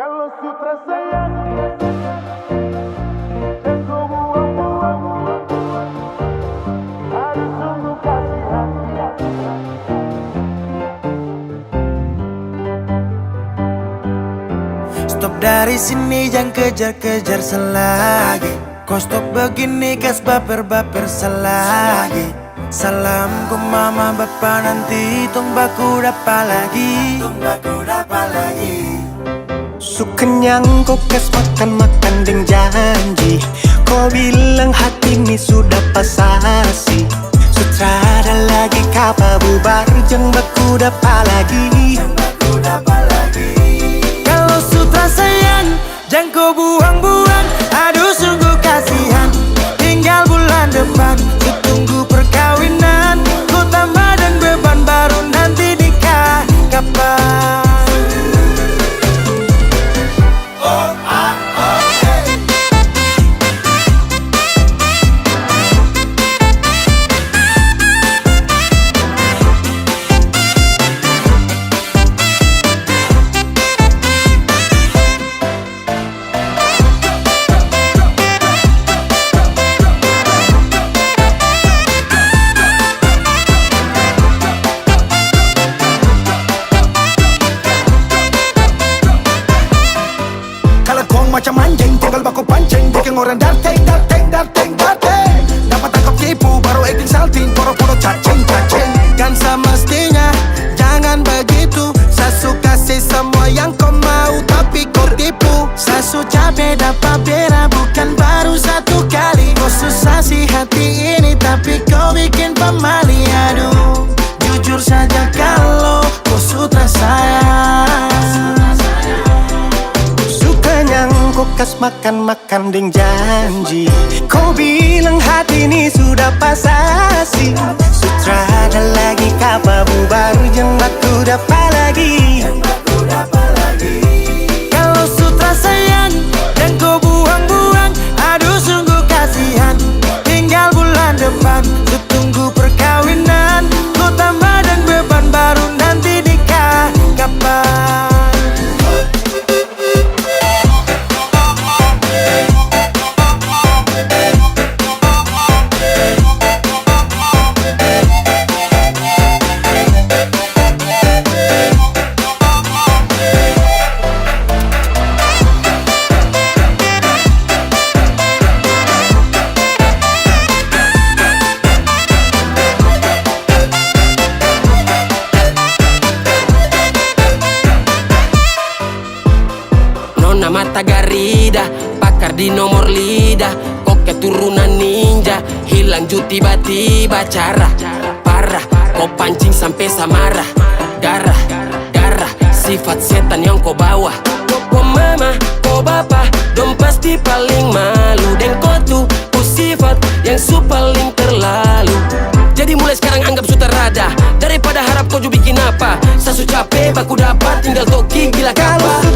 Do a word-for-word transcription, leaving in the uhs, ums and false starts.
Kalau sutra sayang, dan kau buang-buang, harus sungguh kasihan. Stop dari sini, jangan kejar-kejar selagi. Kau stop begini, kas baper-baper selagi. Salam ku mama bapa, nanti tong baku dapa lagi. Tong baku dapa lagi. Su kenyang ko kas makan-makan deng janji. Ko bilang hati ni su dapa sasih. Su trada lagi kapa bubar, jang baku dapa lagi. Jang baku dapa lagi. Kalau su tra sayang, jang ko buang-buang. Aduh sungguh kasihan. Tinggal bulan depan, su tunggu perkawinan. Ko tambah deng beban baru, nanti nikah kapan? Kalau kong macam anjing, tinggal baku pancing, bikin orang darting, darting, darting, darting. Dapat tangkap tipu, baru acting salting, poro-poro cacing, cacing. Kan semestinya jangan begitu. Sa su kasih semua yang ko mau, tapi ko tipu. Sa su cape dapa bera, bukan baru satu kali. Ko su sasih hati ini, tapi ko bikin pamali. Aduh, jujur saja kalau ko su tra sayang. Su kenyang ko kas makan-makan deng janji. Ko bilang hati ni su dapa sasih. Su trada lagi kapa bubar, jang baku dapa lagi. Kalau su tra sayang, jang ko buang-buang. Aduh sungguh kasihan. Tinggal bulan depan, su tunggu perkawinan. Ko tambah deng beban baru, nanti nikah kapan? Nona mata garida, pakar di nomor lidah. Ko keturunan ninja, hilang ju tiba-tiba. Cara parah, ko pancing sampe sa marah. Garah, garah, sifat setan yang ko bawa. Ko mama, ko bapa, dong pasti paling malu deng ko tu. Ko sifat yang su paling terlalu. Jadi mulai sekarang anggap su tarada. Daripada harap ko ju bikin apa. Sa su cape baku dapat, tinggal toki gila kapa. Kalau su